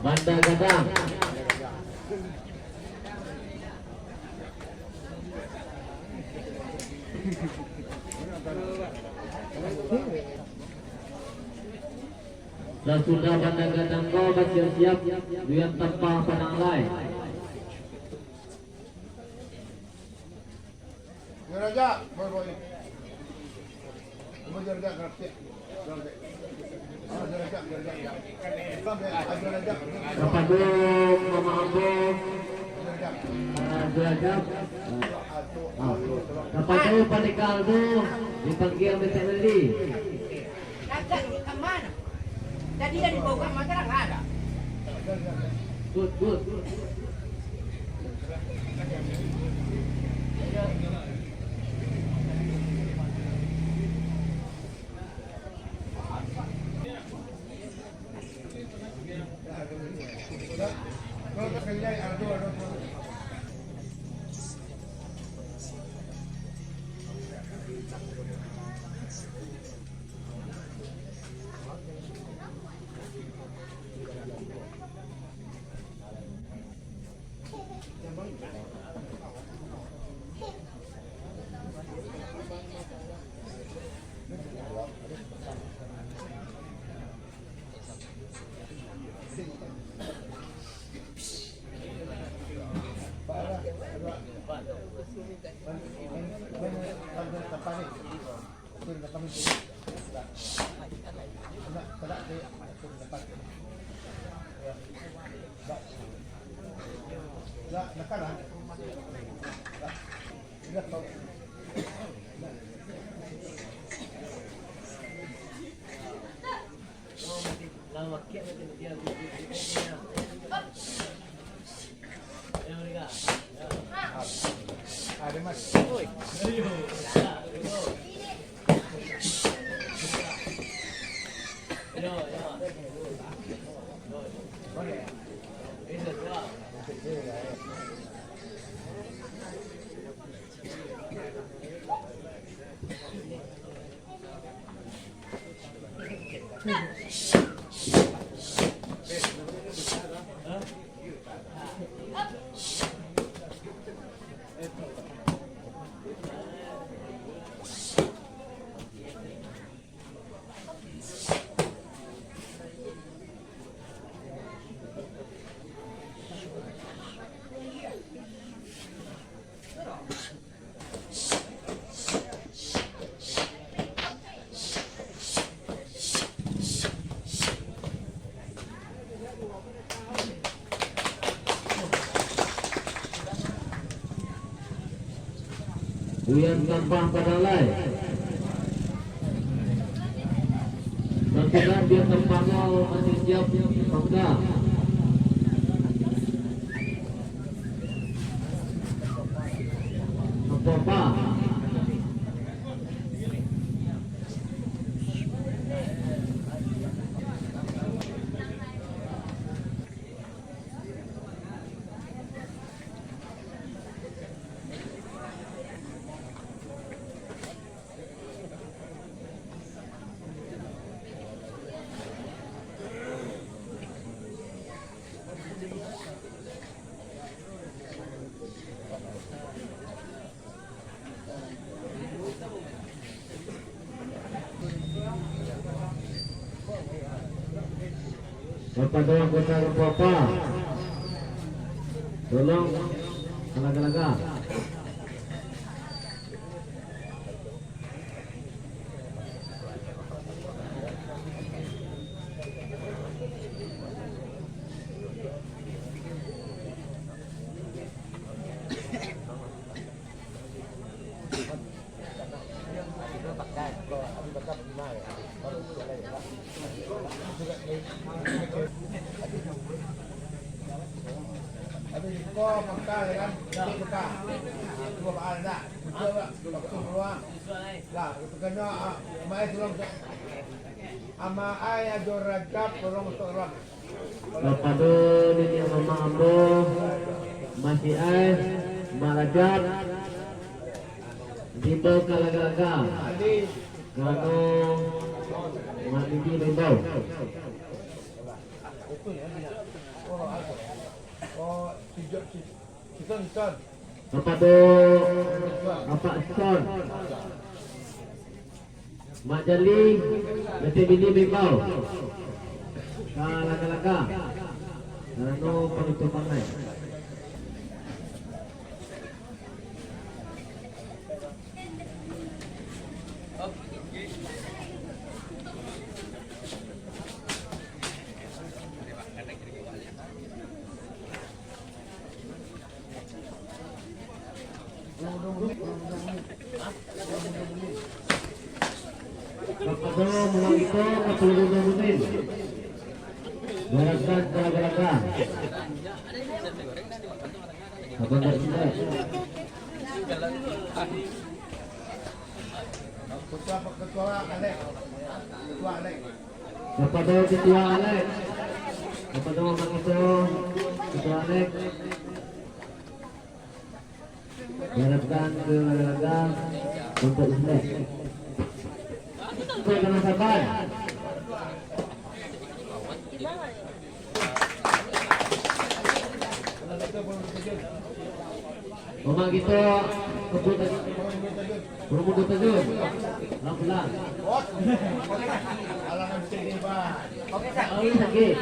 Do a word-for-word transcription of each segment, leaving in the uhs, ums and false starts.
Banda Gadang. Sasudah Banda Gadang ko basiap-siap, Duyan Tampah Padang Alai. Yo, Raja, baru, baru. Cuma dia Raja, Raja. Raja, Raja, Raja. Raja, Raja. Kapado Mama Ambo. Raja. Ah, Raja. Ah. Kapado Pandeka Aldo, dipanggia Mesek Leli. Raja, ka mana? Tadi dari bawah mata dah nggak ada. Good, good. Buya Tampah Padang Lai. Bantuan Buya Tampah ko masih siap, pangka. Apa-apa. Kapado anggota Rumpuapa, tolong alaga-laga. Lah, ketukanyo, ah, Maai tolong, Ama Ai jo Rajab tolong masuk dalam. Kapado niniak mamak ambo, Mak Ai, Mak Rajab, diimbau ka laga-laga. Karano Mak Didi maimbau. Kapado Apak Son. Mak Jali, Datuk Bini maimbau ka laga-laga. Karano panutupan lai. Kapado mulang iko ka Peluru Namunin. Garakan ka laga-laga. Abang dak silek. Ketua, ketua Alek. Ketua Alek. Kapado Ketua Alek. Kapado Mamak Ketua, Ketua Alek. Diharapkan ka laga-laga untuk Islam. Untuk Tanah Saban. Rumah kita kebun Borobudur Tajun. Alhamdulillah. Oh, sakit.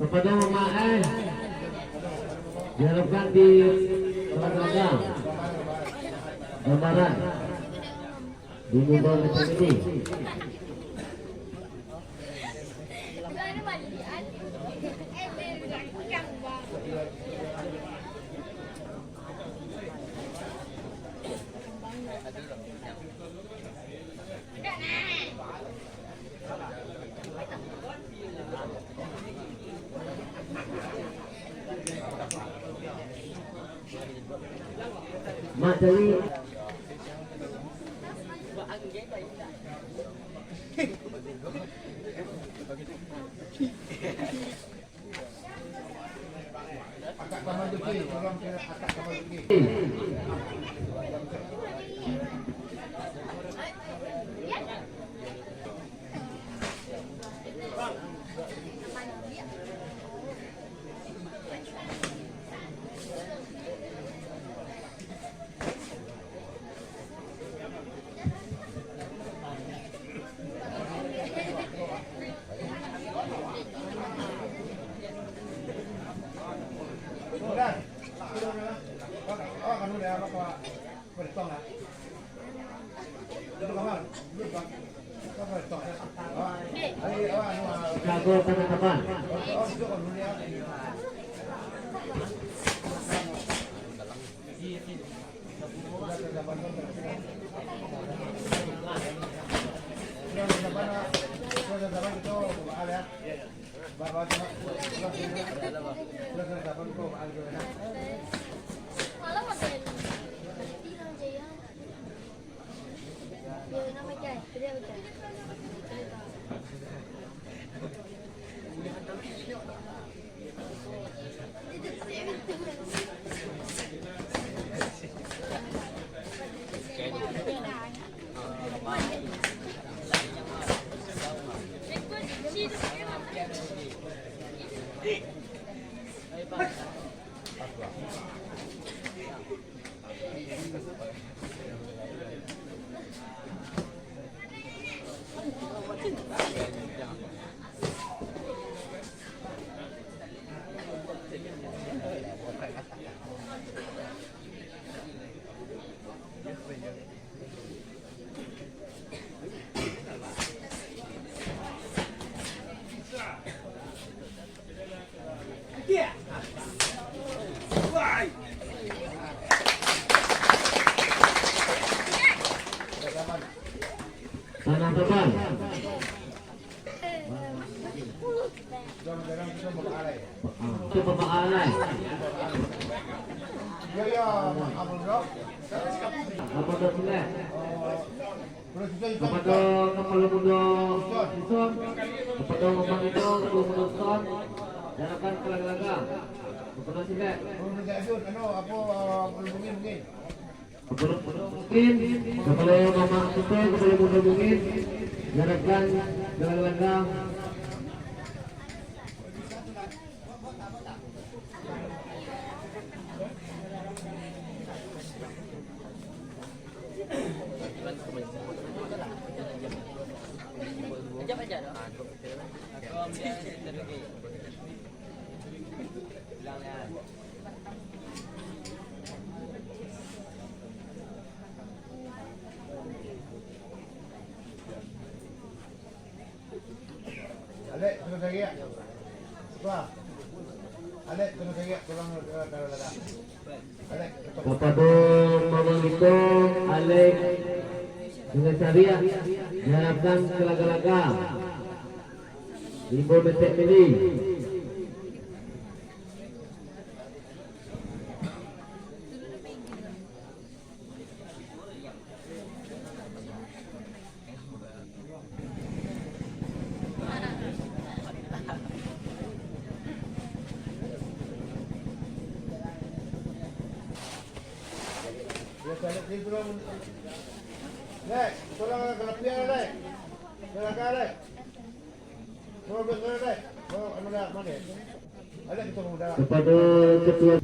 Kapado Mamak Ai, diharapkan di tengah-tengah gambaran di muka macam ini. Mak cari. Jago panatapan. Tanah Tebal. Itu Bapak Alai. Apa tu, Nek? Kepada Kapalo Mudo Dusun, kepada Bapak Dusun, Kapalo Mudo Dusun, diarahkan ka laga-laga. Kepada Simek. Kapalo Mudo Dusun, anu, apa, Kapalo Mudo Dusun. Kapalo Mudo Dusun, Kapalo Mamak Dusun, Kapalo Mudo Dusun, diarahkan ka laga-laga. Alek, tengah cari, ya. Wah. Alek, tengah cari, ya. Tolong, eh, taruh ladang. Alek, tolong. Kapado Mama Gito, Alek tengah cari, ya. Diarahkan ka laga-laga. Limbo Metek Mili. Lek, tolong kalapian, Lek. Silakan, Lek. Kepada ketua.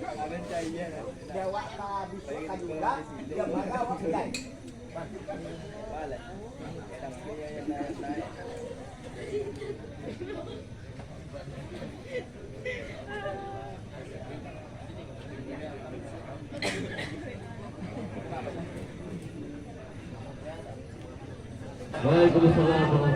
Dia awak ka bisuak ka jula, dia marah awak pulai. Waalaikumsalam.